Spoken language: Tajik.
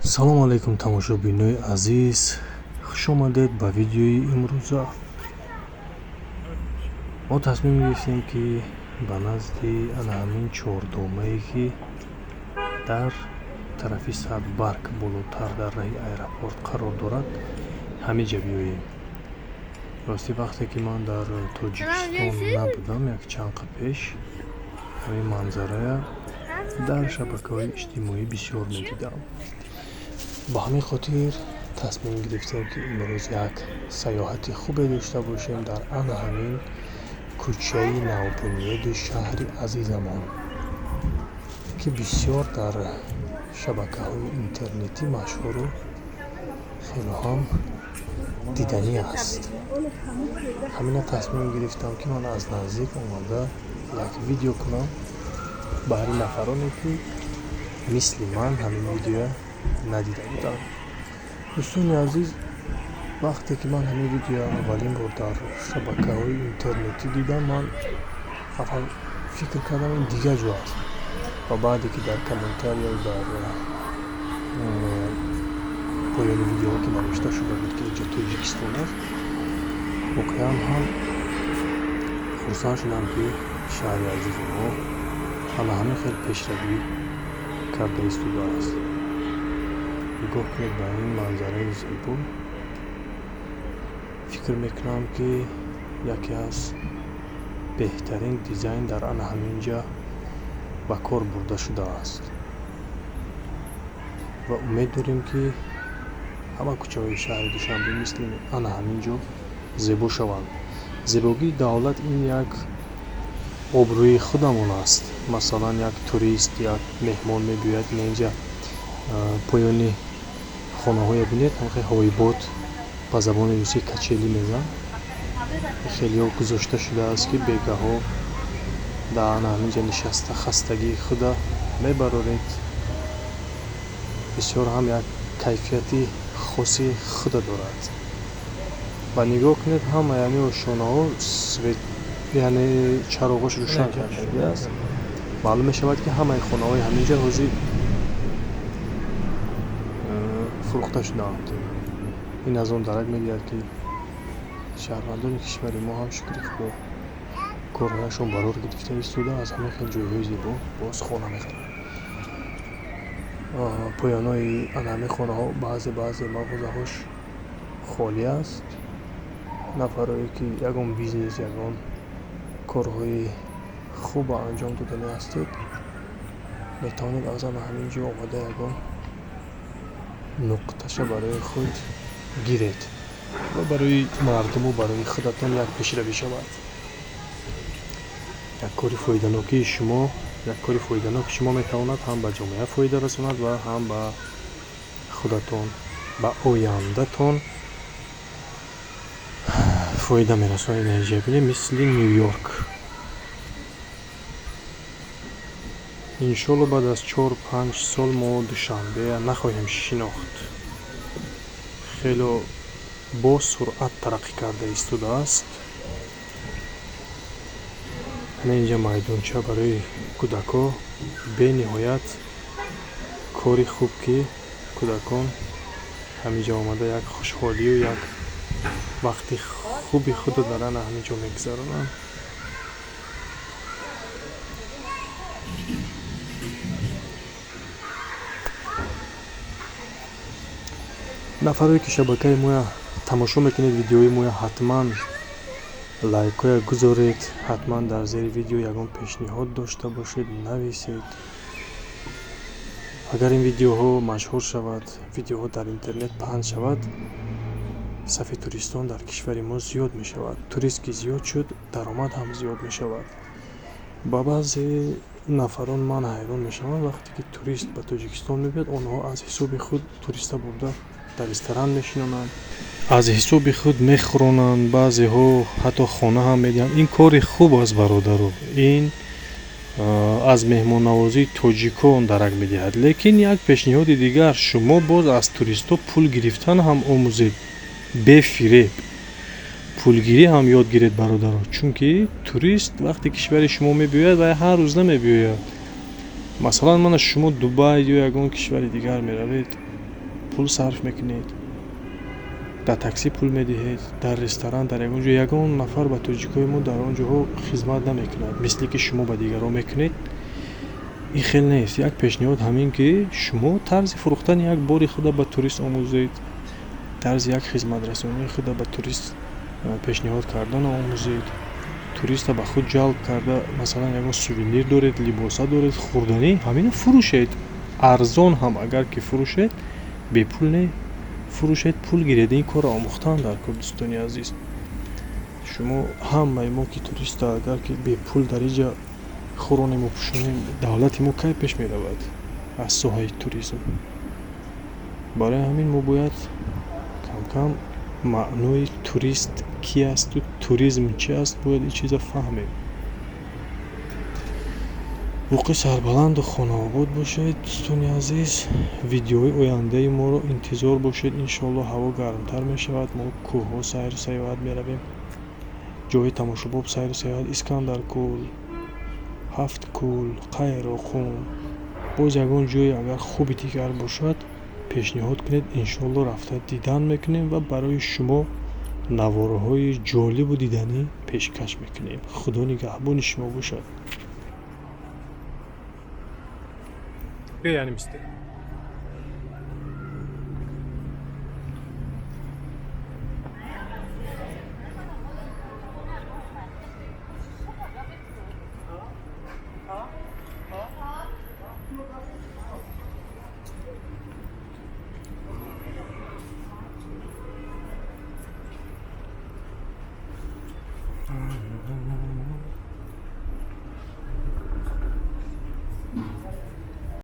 Салому алайкум, тамошобинои азиз, хуш омадед ба видеои имрӯза. Мо тасмим гирифтем, ки ба назди ана ҳамин чордомае, ки дар тарафи Садбарг, болотар, дар раҳи аэропорт қарор дорад, ҳамиҷа биёем. Ростӣ, вақте ки ман дар Тоҷикистон набудам, як чанд қад пеш ҳамин манзарая дар шабакаҳои иҷтимоӣ бисёр медидам. Ба ҳамин хотир тасмим гирифтем, ки имрӯз як сайёҳати хубе дошта бошем дар ана ҳамин кӯчаи навбунёди шаҳри азизамон, ки бисёр дар шабакаҳои интернетӣ машҳуру хело ҳам диданӣ аст. Ҳамина тасмим гирифтам, ки ман аз наздик омада як видео кунам баҳри нафароне, ки мисли ман ҳамин видеоя надида буданд. Дӯстони азиз, вақте ки ман ҳамин видеоя аввалин бор дар шабакаҳои интернетӣ дидам, ман аввал фикр кардам, ин дигар ҷо аст, ва баъде ки дар комментария, дар поёни видеоҳо ки навишта шуда буд, ки инҷа Тоҷикистон аст, воқеан ҳам хурсанд шудам, ки шаҳри азизи мо ана ҳамин хел пешравӣ карда истодааст. Нигоҳ кунед ба ин манзараи зебо. Фикр мекунам, ки яке аз беҳтарин дизайн дар ана ҳамин ҷа ба кор бурда шудааст ва умед дорем, ки ҳама кӯчаҳои шаҳри Душанбе мисли ана ҳамин ҷо зебо шаванд. Зебогии давлат ин як обрӯи худамон аст. Масалан, як турист, як меҳмон мебиёяд, ина инҷа поёни хонаҳоя бинед, ҳамхел ҳавоибод, ба забони русӣ качели мегӯянд, хелеҳо гузошта шудааст, ки бегаҳо дар ана ҳаминҷа нишаста хастагии худа мебароред. Бисёр ҳам як кайфияти хоси худа дорад. Ва нигоҳ кунед, ҳамаи ҳамин ошёнаҳо свет, яъне чароғош рӯшан кардагиаст. Маълум мешавад, ки ҳамаи хонаҳои ҳаминҷа ҳозир фурӯхта шудаанд. Ин аз он дарак медиҳад, ки шаҳрвандони кишвари мо ҳам, шукри Худо, корҳояшон барор гирифта истода, аз ҳамин хел ҷойҳои зебо боз хона мехаранд. Поёнҳои ана ҳамин хонаҳо баъзе баъзе мағозаҳош холӣ аст. Нафарое, ки ягон бизнес, ягон корҳои хуба анҷом додани ҳастед, метавонед аз ана ҳамин ҷо омада ягон нуқташа барои худ гиред ва барои мардуму барои худатон як пешравӣ шавад. Як кори фоиданокии шумо, як кори фоиданоки шумо метавонад ҳам ба ҷомеа фоида расонад ва ҳам ба худатон, ба ояндатон фоида мерасонад. Инҷа бинед, мисли Ню-Йорк. Иншолло, баъд аз 4-5 сол мо Душанбея нахоҳем шинохт. Хело бо суръат тараққӣ карда истодааст. Ана инҷа майдонча барои кӯдакҳо, бениҳоят кори хуб, ки кӯдакон ҳаминҷа омада як хушҳолию як вақти хуби худро дар ана ҳамин ҷо мегузаронанд. Нафарое, ки шабакаи моя тамошо мекунед, видеои моя, ҳатман лайкҳоя гузоред, ҳатман дар зери видео ягон пешниҳод дошта бошед, нависед. Агар ин видеоҳо машҳур шавад, видеоҳо дар интернет паҳн шавад, сафи туристон дар кишвари мо зиёд мешавад. Турист ки зиёд шуд, даромад ҳам зиёд мешавад. Ба баъзе нафарон ман ҳайрон мешавам: вақте ки турист ба Тоҷикистон мебиёд, онҳо аз ҳисоби худ туриста бурда дар ресторан мешинонанд, аз ҳисоби худ мехӯронанд, баъзеҳо ҳатто хона ҳам медиҳанд. Ин кори хуб аст, бародаро, ин аз меҳмоннавозии тоҷикон дарак медиҳад. Лекин як пешниҳоди дигар: шумо боз аз туристҳо пул гирифтан ҳам омӯзед, бефиреб пулгирӣ ҳам ёд гиред, бародаро, чунки турист вақте кишвари шумо мебиёяд, вай ҳар рӯз намебиёяд. Масалан, мана шумо Дубай ё ягон кишвари дигар меравед. Пул сарф мекунед, дар таксӣ пул медиҳед, дар ресторан, дар ягон ҷо ягон нафар ба тоҷикои мо дар он ҷоҳо хизмат намекунад, мисле ки шумо ба дигарон мекунед. Ин хел нест. Як пешниҳод ҳамин, ки шумо тарзи фурӯхтани як бори худа ба турист омӯзед, тарзи як хизматрасонии худа ба турист пешниҳод кардан омӯзед, туриста ба худ ҷалб карда, масалан, ягон сувенир доред, либоса доред, хӯрданӣ, ҳамина фурӯшед. Арзон ҳам агар ки фурӯшед, бепул не, фурӯшед, пул гиред. Ин корро омӯхтан дар кор, дӯстони азиз. Шумо ҳамаи мо ки туриста агар ки бепул дар инҷа хӯронему пӯшонем, давлати мо кай пеш меравад аз соҳаи туризм? Барои ҳамин мо бояд камкам маънои турист ки асту туризм чи аст, бояд ин чиза фаҳмем. Боқӣ сарбаланду хонаобод бошед, дӯстони азиз. Видеои ояндаи моро интизор бошед. Иншоалло, ҳаво гармтар мешавад, мо кӯҳҳо сайру сайёҳат меравем, ҷои тамошобоб сайру сайёҳат, Искандаркӯл, Ҳафткӯл, Қайроқум, боз ягон ҷое агар хуби дигар бошад, пешниҳод кунед, иншоалло, рафта дидан мекунем ва барои шумо наворҳои ҷолибу диданӣ пешкаш мекунем. Худо нигаҳбони шумо бошад.